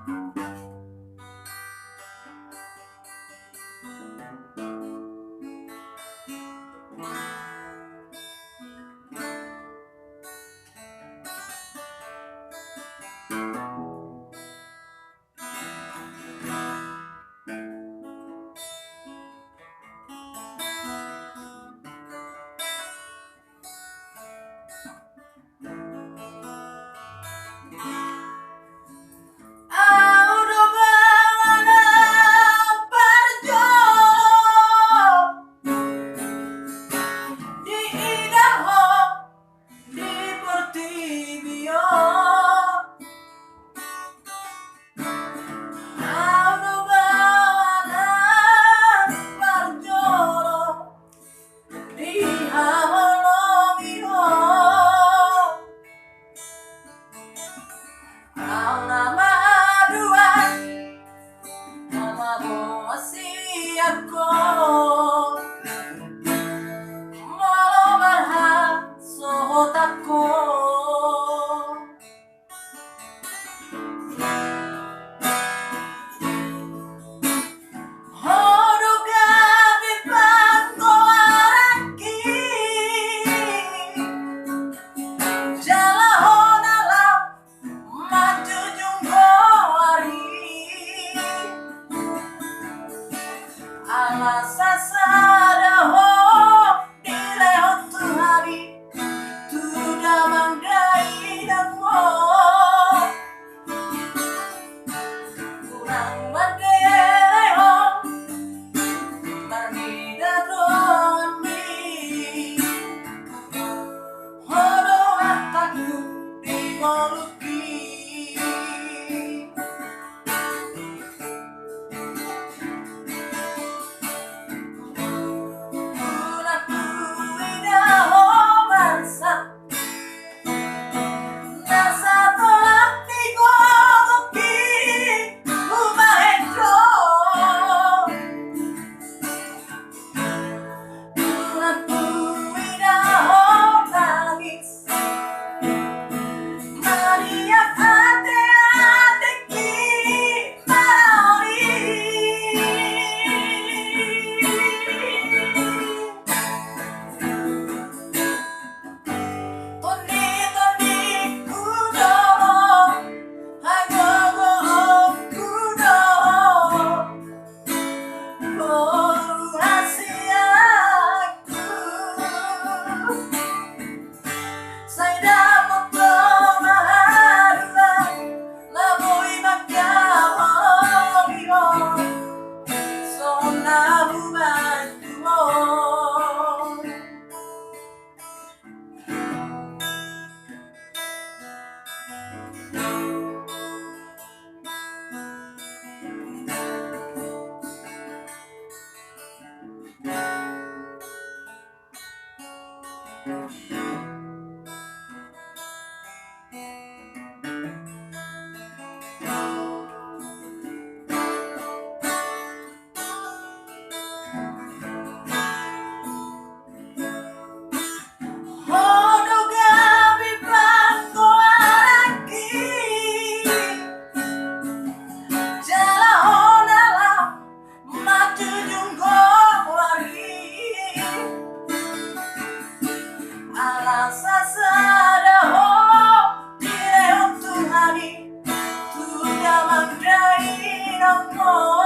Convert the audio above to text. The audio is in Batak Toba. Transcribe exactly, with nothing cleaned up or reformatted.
Au do baoa na parjolo diida ho di portibi on. Au do baoa na parjolo di haholongi ho. Au na mahaduan, na maboa sian ho, molo marhasohotan ho. Ho do gabe panggoaranki, jala ho na laho manjujung goar i. Ala sasada ho dilehon Tuhan i tu damang dainang on. Unang mandele ho marnida donganmi. Ho do hatangku di ngolungki. Unang huida ho bangsa na satolan di ngolungki hubahen do. Unang huida ho tangis, mariak ateateki maroli. Tonditondingku do, hagogoonku do, boru hasianku. Sai dapot do haduan na boi manggaol di ho, songon na hubantu ho. Ho do gabe panggoaranki, jala ho na laho manjujung goar i. Ala sasada ho dilehon Tuhan i tu damang dainang on.